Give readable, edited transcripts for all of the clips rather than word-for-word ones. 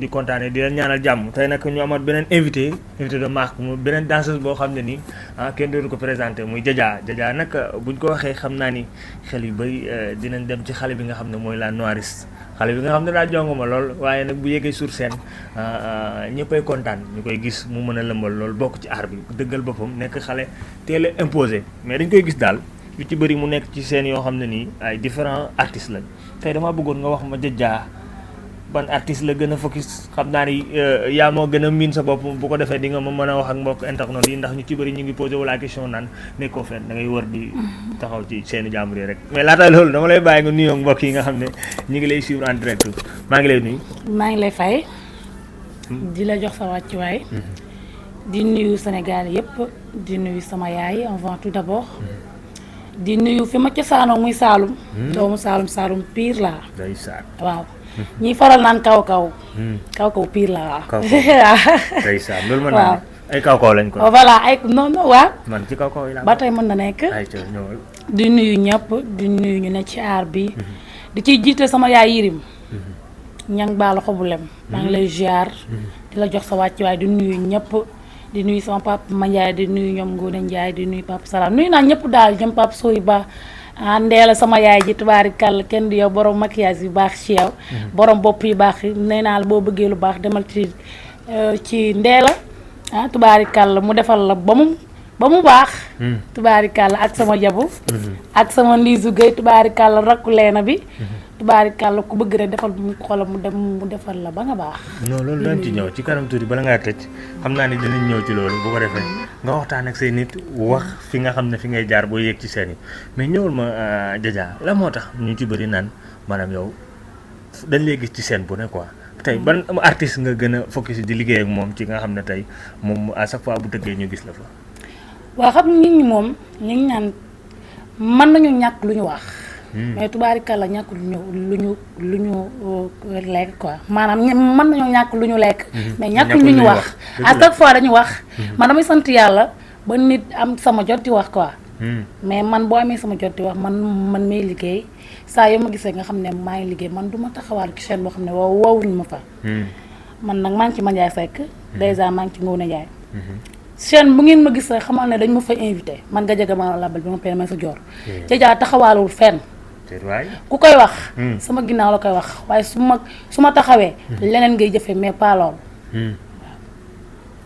di kontaane di leen ñaanal jàmm tey nag ñu amat beneen invité de marque mu beneen danseuse boo xam ne nii kenn dootu ko présenté muy Dja nag buñ ko waxee xam naa ni xel yu bëri dinañ dem ci xale bi nga xam ne mooy la Noiriste xale bi nga xam ne daa jongoma lool waaye nag bu yeggee sur scène ñëppay kontaan ñu koy gis mu mën a lëmbal lool bokk ci art bi dëggal boppam nekk xale teel a imposé mais dañ koy gis daal yu ci bëri mu nekk ci scène yoo xam ne nii ay différents artistes lañ tey dama bëggoon nga wax ma Dja ban artiste la gën a focus xam naa ni yaa moo gën a miin sa bopp bu ko defee di nga ma mën a wax ak mbokk internet yi ndax ñu ci bëri ñu ngi posé wala question naan nekkoo fenn da ngay wër di taxaw ci seeni jàmbur yi rek mais laata loolu dama lay bàyyi nga nuyoo mbokk yi nga xam ne ñu ngi lay suivre en direct maa ngi lay nuyu. maa ngi lay fay. di la jox sa wàccuwaay. di nuyu Sénégal yëpp di nuyu sama yaay avant tout d'abord. di nuyu fi ma cosaanoo muy Saalum. doomu Saalum pire laa. day saat waaw. ñi faral naan kaw pire la waaw. kaw ndeysaan loolu mën naa ay kaw lañ ko. voilà ay non waaw. man ci kaw yi laa ba tey mën na nekk. di nuyu ñëpp di nuyu ñu ne ci aar bi. di ciy jiite sama yaay Yirim. ñang baalu xobu lem. maa ngi lay ziar. di la jox sa wàccuwaay di nuyu ñëpp. di nuyu sama papa Mandiaye di nuyu ñoom Ngone Ndiaye di nuyu papa Salam nuyu naa ñëpp daal ñoom papa Soy Ba. Ndeela sama yaay ji tubaari kàll kenn di yow borom maquillage yu baax ci yow. borom bopp yu baax yi nee naa la boo bëggee lu baax demal ci Ndeela tubaari kàll mu defal la ba mu baax. tubaari kàll ak sama jabu. ak sama ndiisu gay tubaari kàll rakku leena bi. tubaari kàll ku bëgg rek defal mu xolam mu defal la ba nga baax. non loolu dañ ci ñëw ci kanam tuuti bala ngaa tëj xam naa ni dinañ ñëw ci loolu bu ko defee nga waxtaan ak say nit wax fi nga xam ne fi ngay jaar boo yéeg ci seen yi mais ñëwul ma Dja la moo tax ñu ci bëri naan maanaam yow dañ lay gis ci scène bu ne quoi tey ban artiste nga gën a focus di liggéey ak moom ci nga xam ne tey moom à chaque fois bu tëggee ñu gis la fa. waaw xam nit ñi moom ñu ngi naan mën nañu ñàkk lu ñu wax. mais tubaarikàlla ñàkk lu ñu lekk quoi maanaam mën nañoo ñàkk lu ñu lekk. mais ñàkk lu ñu wax à chaque fois dañu wax. man damay sant yàlla ba nit am sama jot di wax quoi. mais man boo amee sama jot di wax man may liggéey saa yoo ma gisee nga xam ne maa ngi liggéey man du ma taxawal ci chaîne boo xam ne woowuñu ma fa. man nag maa ngi ci Mandiaye Seck. dèjà maa ngi ci Ngone Ndiaye. chaîne bu ngeen ma gis rek xamal ne dañ ma fa invité man nga jege ma labal bi ma pee may sa joor. Dja taxawaalul fenn. ku koy wax. sama ginnaaw la koy wax waaye su ma taxawee. leneen ngay jëfee mais pas loolu.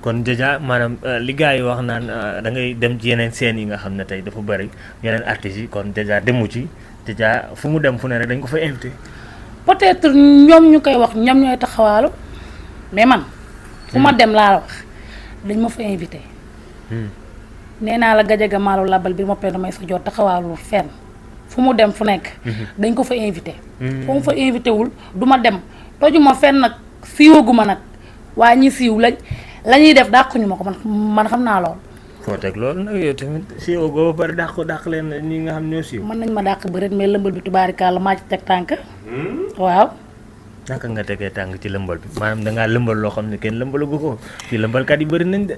kon Dja maanaam li gars yi wax naan da ngay dem ci yeneen scènes yi nga xam ne tey dafa bëri yeneen artistes yi kon Dja demu ci Dja fu mu dem fu ne rek dañ ko fa invité. peut-être ñoom ñu koy wax ñoom ñooy taxawaalu mais man. fu ma dem laa la wax dañ ma fa invité. nee naa la gajaga maalo labal bi ma pee damay sa jot taxawaalu fenn. fu mu dem fu nekk. dañ ko fa invité. fu mu fa invité wul du ma dem tojuma fenn nag siiwaguma nag waaye ñi siiw la ñuy def dàquñu ma ko man xam naa lool. foo teg loolu nag yow tamit siiwagoo ba pare dàq leen ñi nga xam ñoo siiw. mën nañ ma dàq bëreet mais lëmbal bi tubaarikàlla maa ci teg tànk. waaw. naka nga tegee tànk ci lëmbal bi maanaam dangaa lëmbal loo xam ne kenn lëmbalagu ko fii lëmbalkat yi bëri nañ de.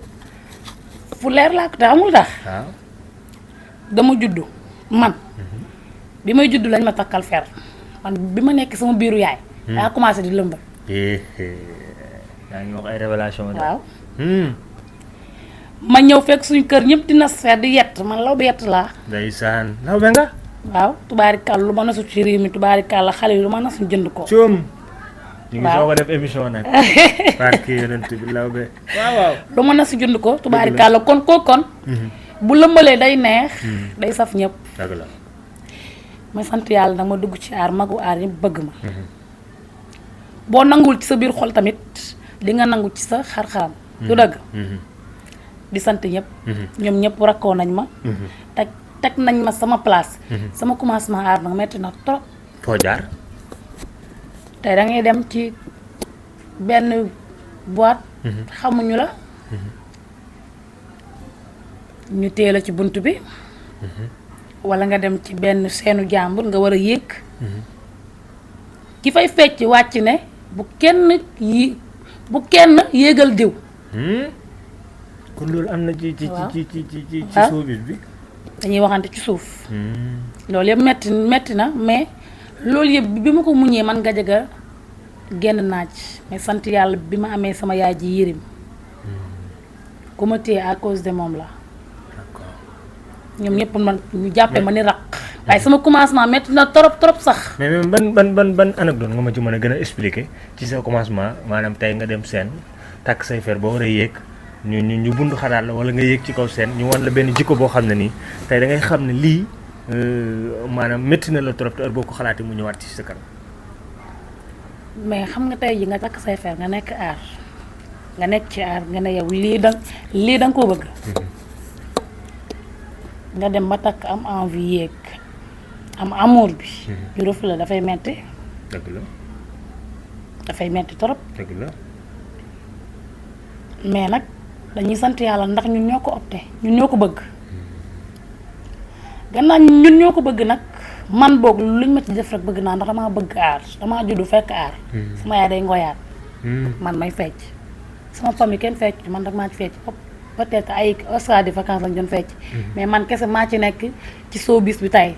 fu leer laa ko te amul tax. waaw. dama juddu man. bi may judd lañ ma takkal fer man bi ma nekk sama biiru yaay. daa commencé di lëmbal. yaa ngi wax ay révélation de. waaw. ma ñëw fekk suñu kër ñëpp dina fer di yett man law bi yett laa. ndeysaan law be nga. waaw tubaarikàlla lu ma nasu ci réew mi tubaarikàlla xale yi lu ma nasu jënd ko. coom. ñu ngi soog a def émission nag. barke yonent bi law be. waaw. lu ma nasu jënd ko tubaarikàlla kon. bu lëmbalee day neex. day saf ñëpp. dëgg la. may sant yàlla nag ma dugg ci aar magu aar ñëpp bëgg ma. boo nanguwul ci sa biir xol tamit di nga nangu ci sa xar-xaram. du dëgg. di sant ñëpp. ñoom ñëpp rakkoo nañ ma. teg nañ ma sama place. sama commencement aar nag metti na trop. foo jaar. tey da ngay dem ci benn boîte. xamuñu la. ñu téela ci bunt bi. wala nga dem ci benn seenu jàmbur nga war a yéeg. ki fay fecc wàcc ne bu kenn yéegal diw. kon loolu am na ci showbiz bi. dañuy waxante ci suuf. loolu yëpp metti na mais loolu yëpp bi ma ko muñee man Gadiaga génn naa ci mais sant yàlla bi ma amee sama yaay ji Yérim ku ma téye à cause de moom la d'accord ñoom ñëpp man ñu jàppee ma ni raq waaye sama commencement métti na trop sax. mais ban anecdote nga ma ci mën a gën a expliquer ci sa commencement maanaam tey nga dem scène takk say fer boo war a yéeg ñu bundu xalaat la wala nga yéeg ci kaw scène ñu wan la benn jikko boo xam ne nii tey da ngay xam ne lii maanaam métti na la trop te heure boo ko xalaatee mu ñëwaat ci sa kanam. mais xam nga tey ji nga takk say fer nga nekk aar nga nekk ci aar nga ne yow lii da nga koo bëgg. nga dem ba takk am envie yéeg am amour bi. ñu refus la dafay metti. dëgg la. dafay metti trop. dëgg la. mais nag dañuy sant yàlla ndax ñun ñoo ko opté ñun ñoo ko bëgg. gannaaw ñun ñoo ko bëgg nag man boog luñ ma ci def rek bëgg naa ndax damaa bëgg aar damaa juddu fekk aar. sama yaay day ngoyaat. man may fecc sama famille kenn fecc man rek maa ci fecc peut-être ay Oscar de vacances lañ doon fecc. mais man kese maa ci nekk ci showbiz bi tey.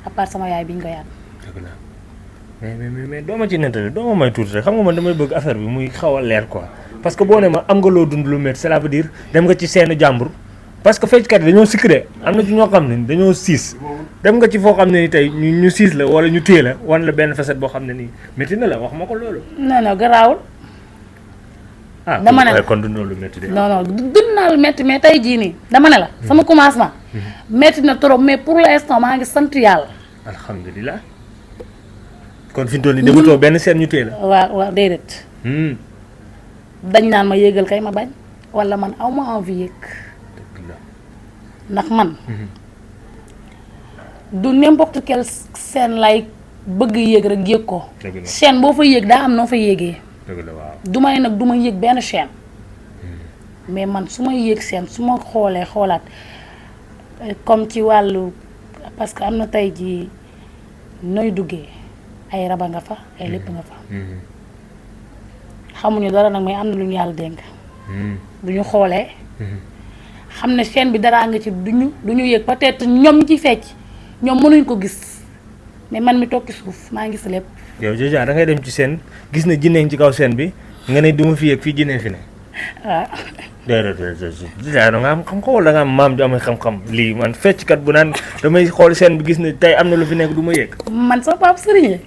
à part sama yaay biñ ngoyaat. dëgg la mais doo ma ci nettali doo ma may tuuti rek xam nga man damay bëgg affaire bi muy xaw a leer quoi parce que boo ne ma am nga loo dund lu métti cela veut dire dem nga ci seenu jàmbur. parce que fecckat yi dañoo sikk de am na ci ñoo xam ne dañoo siis dem nga ci foo xam ne ni tey ñu siis la wala ñu téye la wan la benn facette boo xam ne nii métti na la wax ma ko loolu. non garaawul. dama ne la kon dund lu métti de. non dund naa lu métti mais tey jii nii dama ne la. sama commencement. métti na trop mais pour l'instant maa ngi sant yàlla. alhamdulilah. kon fi mu toll nii dematoo benn seen ñu téye la. waaw déedéet. dañ naan ma yéegal kay ma bañ wala man aw ma envie yéeg. ndax man du n'importe quelle scène lay bëgg yéeg rek yéeg ko chaîne boo fa yéeg daa am noo fa yéegee du ma ne nag du ma yéeg benn chaîne mais man su may yéeg scène su ma xoolaat comme ci wàllu parce que am na tey ji nooy duggee ay raba nga fa ay lépp nga fa xamuñu dara nag mais am na lu ñu yàlla dénk du ñu xoolee xam ne chaîne bi daraa nga ci duñu yëg peut-être ñoom ñi ci fecc ñoom mënuñ ko gis mais man mi toog ci suuf maa ngi gis lépp. yow déjà da ngay dem ci scène gis na jinne ci kaw scène bi nga ne duma fi yëg fii jinne fi ne. waaw. déedéet da nga am xam-xam wala da nga am maam ju amee xam-xam lii man fecckat bu naan damay xool scène bi gis ne tey am na lu fi nekk du ma yëg. man sama papa sëriñ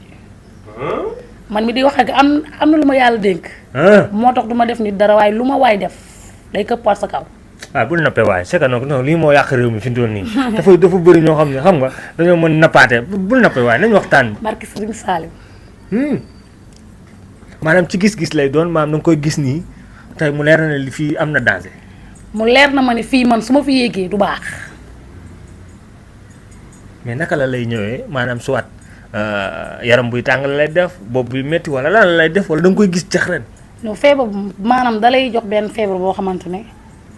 man mi di wax ak am na lu ma yàlla dénk. moo tax du ma def nit dara waaye lu ma waay def day këppaat sa kaw. bul nappee waaye c'est que non lii moo yàq réew mi fi mu toll nii dafa bëri ñoo xam ne xam nga dañoo mën nappaate bul nappee waaye nañ waxtaan. barki Sëriñ Salim. maanaam ci gis-gis lay doon maanaam da nga koy gis nii tey mu leer na ne li fii am na danger. mu leer na ma ne fii man su ma fi yéegee du baax. mais naka la lay ñëwee maanaam soit yaram buy tàng la lay def bopp buy métti wala lan la lay def wala da nga koy gis cax ren. non feebar maanaam da lay jox benn feebar boo xamante ne.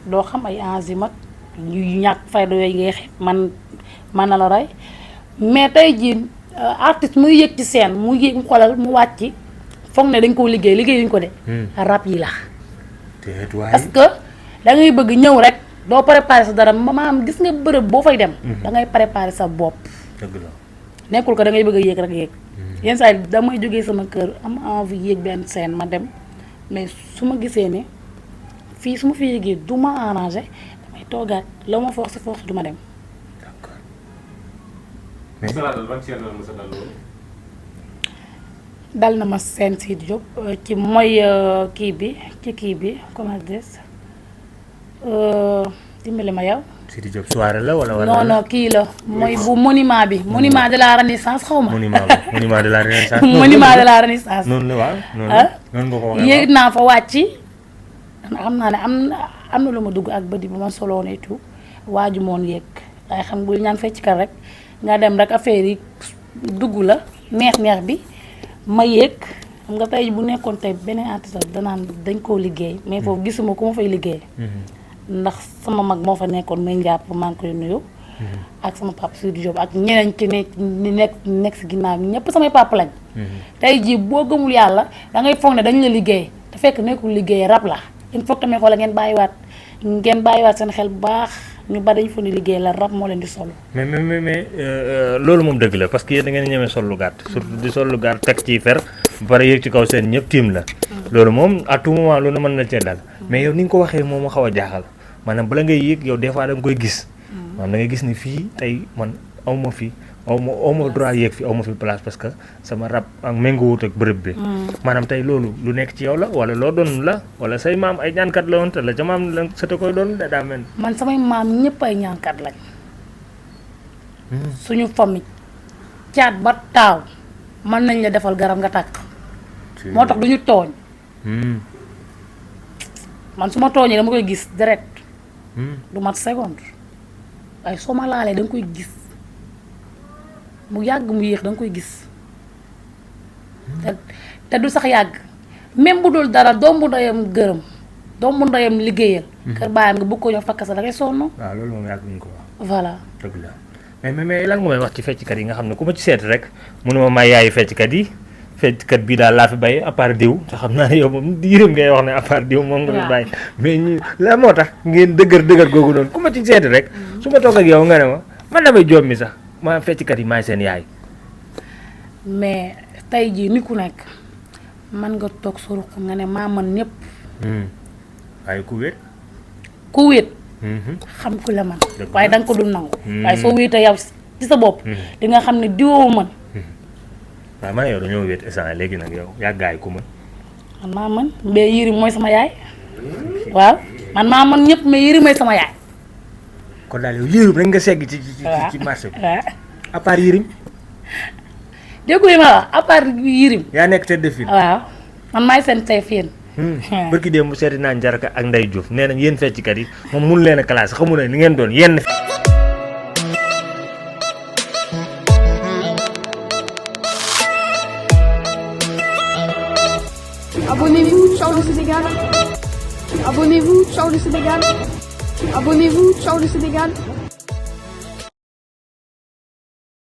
doo xam ay enzyme ak yu ñàkk fayda yooyu ngay xeeb man na la rey mais tey jii artiste muy yëg ci scène mu yëg mu xoolal mu wàcc foog ne dañ koo liggéeyuñ ko de. rab yi la. parce que da ngay bëgg ñëw rek doo préparer sa dara maanaam gis nga bërëb boo fay dem. da ngay préparer sa bopp. dëgg la nekkul ko da ngay bëgg a yéeg rek yéeg. yenn saa yi damay jógee sama kër am envie yéeg benn scène ma dem mais su ma gisee ne. fii su ma fi yéegee du ma arrangé damay toogaat la ma force du ma dem. d'accord. dal na ma seen Sidi Diop ci mooy kii bi comment dire dimbali ma yow. Sidi Diop soirée la wala. non kii la mooy bu monument bi. monument de la renaissance xaw ma. monument de la renaissance. monument de la renaissance. noonu la waaw noonu nga ko waxee yéeg naa fa wàcc. xam naa ne am na lu ma dugg ak bëdi bu ma soloon et tout waaju moon yéeg waaye xam nga ñaan fecc kar rek nga dem rek affaire yi dugg la neex bi ma yéeg xam nga tey bu nekkoon tey beneen artiste danaan dañ koo liggéey mais foofu gisuma ku ma fay liggéey ndax sama mag moo fa nekkoon may njàpp maa ngi koy nuyu ak sama papa Sidi Diop ak ñeneen ci nekk si ginnaaw ñëpp samay papa lañ tey jii boo gëmul yàlla da ngay foog ne dañ la liggéey te fekk nekkul liggéey rab la il faut que tamit xoolal ngeen bàyyiwaat seen xel bu baax ñu bari dañu fa ni liggéey la rab moo leen di solo. mais loolu moom dëgg la parce que yéen da ngeen ñemee sol lu gàtt. surtout di sol lu gàtt teg ciy fer ba pare yéeg ci kaw seen ñëpp tiim la. loolu moom à tout moment lu ne mën na cee dal. mais yow ni nga ko waxee moom a xaw a jaaxal maanaam bala ngay yéeg yow des fois da nga koy gis. maanaam da ngay gis ni fii tey man aw ma droit yéeg fi aw ma fi place parce que sama rab ak méngoowut ak bërëb bi. maanaam tey loolu lu nekk ci yow la wala loo doon la wala say maam ay ñaankat la woon te la ca maam la sa te koy doon daa mel. man samay maam ñëpp ay ñaankat lañ. suñu famille caat ba taaw mën nañ la defal garab nga tàkk. moo tax du ñu tooñ. man su ma tooñee dama koy gis direct. du mat seconde waaye soo ma laalee da nga koy gis. mu yàgg mu yéex da nga koy gis te du sax yàgg même bu dul dara doomu ndeyam gërëm doomu ndeyam liggéeyal. kër baayam nga bëgg ko ñëw fakk sa da ngay sonn. waaw loolu moom yàgg nañu ko wax. voilà. dëgg la mais lan nga may wax ci fecckat yi nga xam ne ku ma ci seet rek mënuma may yaayu fecckat yi fecckat bii daal laa fi bàyyi à part diw te xam naa ne yow moom yërëm ngay wax ne à part diw moom nga fi bàyyi. mais ñi la moo tax ngeen dëgër googu noonu ku ma ci seet rek su ma toog ak yow nga ne ma man damay joom mi sax. maa fecckat yi maay seen yaay. mais tey jii ni ku nekk man nga toog sa ruq nga ne maa man ñëpp. waaye ku wéet. ku wéet. xam ku la man waaye da nga ko dul nangu. waaye soo wéetee yow ci sa bopp. di nga xam ne diwoo man. waaw man yow dañoo wéet instant léegi nag yow yàggaay ku mën. man maa man mais Yirim mooy sama yaay. waaw man maa man ñëpp mais Yirim mooy sama yaay. kon daal yow Yirim rek nga segg ci marché bi. waaw à part Yirim. déggu yi ma wax à part Yirim. yaa nekk tête de file. waaw man maay seen tey fii. barki démb seeti naa Njaraka ak Ndey Diouf nee nañ yéen fecckat yi moom mun leen a classé xamu ne ni ngeen doon yenn. Abonnez-vous, ciao le Sénégal. Abonnez-vous, ciao le Sénégal. Abonnez-vous, ciao le Sénégal.